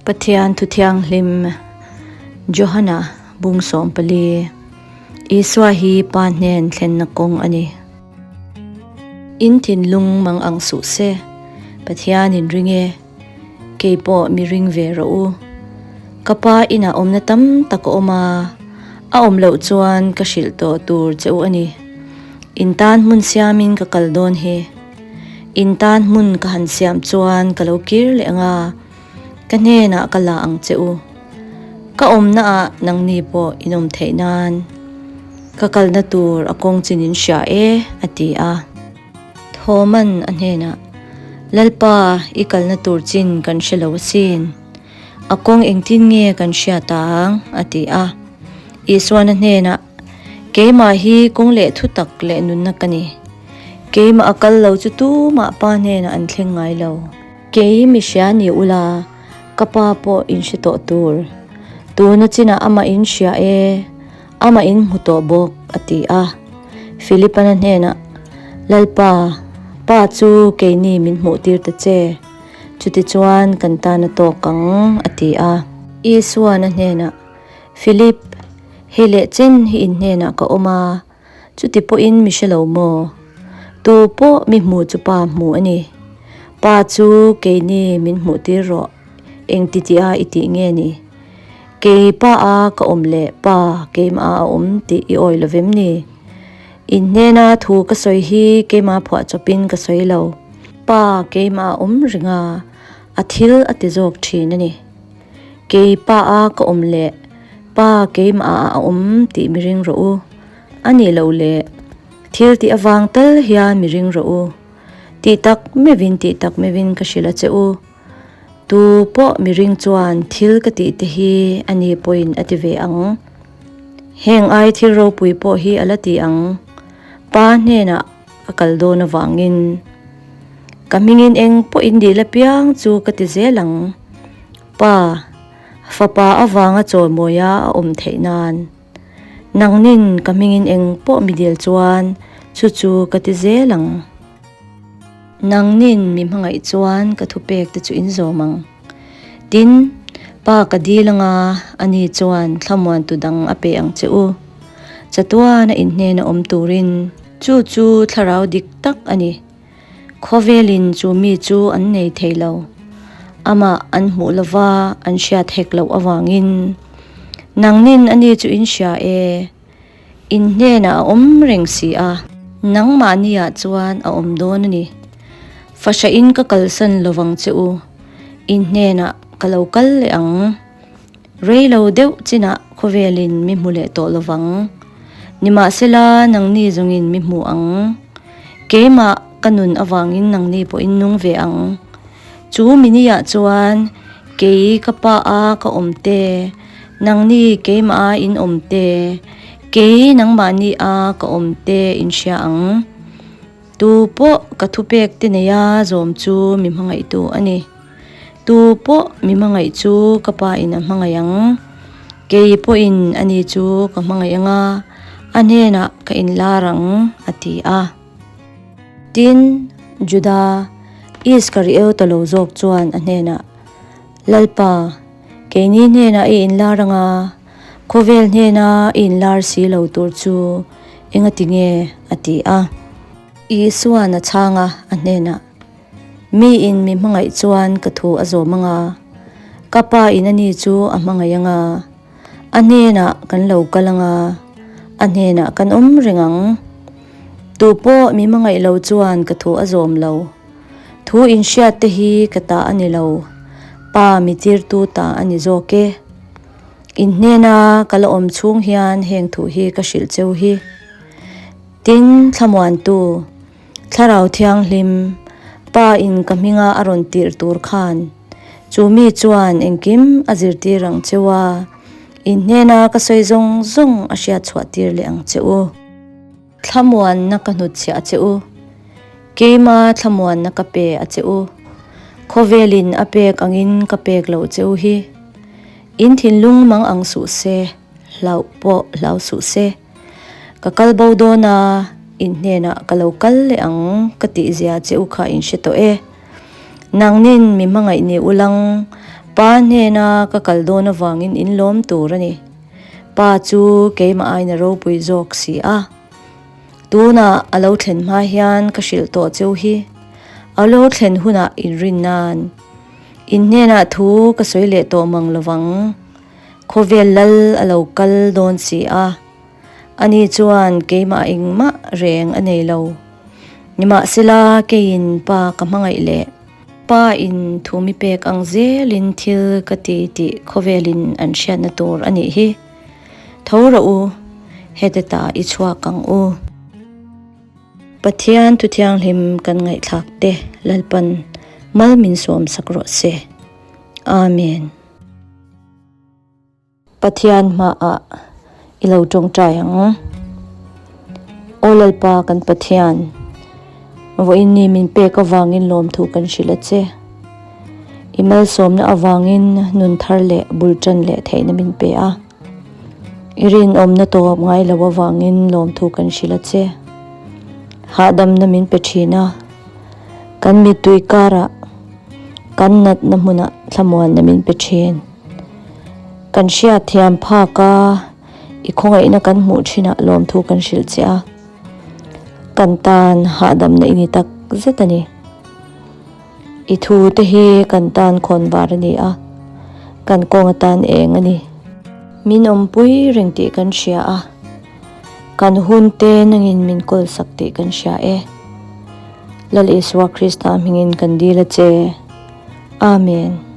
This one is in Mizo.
Pathian Thu Thianghlim Johana bung 14 Isua hi Pa hnen thlenna kawng a ni. In thinlung mang ang suh se, Pathian in ring e, kei pawh mi ring ve rawh u. Ka Pa inah awmna tam tak a awm a, a awm loh chuan ka hrilh tawh tur che u a ni. In tan hmun siamin ka kal dawn hi. In tan hmun ka han siam chuan ka lo kir leh ang a, ka hnenah ka la ang che u. Ka awmna ah nangni pawh in awm theih nan ka kalna tur a kawng chin in hria e, a ti a. Thawman a hnenah, Lalpa, i kalna tur chin kan hre lo asin. A kawng engtin nge kan hriat ang? a ti a. Isuan a hnenah, Keimah hi kawng leh thutak leh nunna ka ni. Keimah a kal lo chu tumah Pa hnenah an thleng ngai lo. Kei mi hria ni ula, ka pa pawh in hre tawh tur. Tuna chinah amah in hria e, amah in hmu tawh bawk, a ti a. Philip-an a hnenah, Lalpa, Pa chu keini min hmuh tir ta che, chutichuan kan tan a tawk ang, a ti a. Isuan a hnenah, Philip, hei leh chen hi in hnenah ka awm a, Chuti pawhin mi hre lo maw? Tu pawh mi hmuh chu pa hmuh a ni. Pa chu keini min hmuh tir rawh, eng ti tia i tih nge ni? Kei pa a ka awm leh pa keimah a awm tih i awi lovem ni? In hnena thu ka sawi hi keimah phuah chawpin ka sawi lo. Pa keimah a awm ring a, a thil a ti zawk thin a ni. Kei pa a ka awm leh pa keimah ah a awm tih mi ring rawh u. A nih loh leh thil tih avang tal hian mi ring rawh u. Tih tak meuhin tih tak meuhin ka hrilh a che u. Tu pawh mi ring chuan thil ka tih te hi a ni pawhin a ti ve ang. Heng ai thil ropui pawh hi a la ti ang. Pa hnenah a kal dawn avangin ka hmingin eng pawh in dil apiang chu ka ti zel ang. Pa, fapa avanga chawimawia a awm theih nan. Nangnin ka hmingin eng pawh mi dil chuan chu chu ka ti zel ang. Nangnin mi hmangaih chuan ka thupek te chu in zawm ang. Tin, Pa ka dil anga ani chuan thlamuantu dang a pe ang che u. Chatuana inhnena awm turin. Chu chu thlarau dik tak a ni. Khawvelin chu mi chu an nei thei lo. Amah an hmuh lova an hriat hek loh avangin. Nangnin ani chu in hria e. In hnenah a awm reng si a. Nangmahniah chuan a awm dawn a ni. Fahrahin ka kalsan lovang che u. In hnenah ka lo kal leh ang. Rei lo deuh chinah khawvelin mi hmu leh tawh lovang. Nimahsela nangni zawngin mi hmu ang. Keimah ka nun avangin nangni pawhin nung ve ang. Chu miniah chuan kei ka pa a ka awm te, nangni keimah a in awm te, kei nangmahni a ka awm te in hria ang. Tu pawh ka thupek te neia zawm chu mi hmangaihtu a ni. Tu pawh mi hmangaih chu ka pa in a hmangaih ang. Kei pawhin ani chu ka hmangaih ang a, a hnenah ka inlar ang, a ti a. Tin, Juda, Iskariot ta lo zawk chuan a hnenah, Lalpa, keini hnenah i inlar anga, khawvel hnena i inlar si lo tur chu engati nge? a ti a. Isuan a chhang a, a hnenah, Miin mi hmangaih chuan ka thu a zawm anga, ka Pa in ani chu a hmangaih anga, A hnenah kan lo kal anga, a hnenah kan awm reng ang. Tu pawh mi hmangaih lo chuan ka thu a zawm lo. Thu inhriat te hi ka ta a ni lo, Pa mi tirtu ta a ni zawk e. In hnena ka la awm chhung hian heng thu hi ka hrilh cheu hi. Tin, thlamuantu, Thlarau Thianghlim, Pa in ka hminga a rawn tirh tur khan, Chu mi chuan engkim a zirtir ang che u a, in hnena ka sawi zawng zawng a hriat chhuah tir leh ang che u. Thlamuanna ka hnutchhiah a che u, keima thlamuanna ka pe a che u, khawvelin a pek angin ka pek loh che u hi. In thinlung mang ang suh se, hlauh pawh hlau suh se. Ka kal bo dawn a, in hnenah ka lo kal leh ang ka tihzia che u kha in hre tawh e. Nangnin mi hmangaih ni ulang, Pa hnena ka kal dawn avangin in lawm tur a ni. Pa chu keimah aiin a ropui zawk si a. Tunah a lo thlen hma hian ka hrilh tawh cheu hi. A lo thlen hunah inrin nan in hnenah thu ka sawi leh tawh mang lovang. Khawvel lal a lo kal dawn si a. Ani chuan keimah engmah reng a nei lo. Nimahsela keiin pa ka hmangaih leh. Pa in thu mi pek ang zelin thil ka ti tih khawvelin an hriatna tur a nih hi. Tho rawh u, hete ta i chhuak ang u. Pathian thu thianghlim kan ngaihthlak te Lalpan mal min sawm sak rawh se. Amen. Pathian hmaah i lo tawngtai ang. Aw Lalpa kan Pathian, vawiin ni min pek avangin lawmthu kan hrilh a che. I malsawmna avangin nun thar leh bul tan leh theihna min pe a. I rinawmna tawp ngai lo avangin lawmthu kan hrilh a che. Hahdamna min pe thin a, kan mittui karah kan natna hmunah thlamuanna min pe thin. Kan hriat thiam phak a, i khawngaihna kan hmuh thinah lawmthu kan hrilh che a, kan tan hahdamna i ni tak zet a ni. I thu te hi kan tan khawn var a ni a, kan kawng atan eng a ni. Min awmpui reng tih kan hria a, kan hun te nangin min kawl sak tih kan hria e. Lal Isua Krista hmingin kan dil a che. Amen.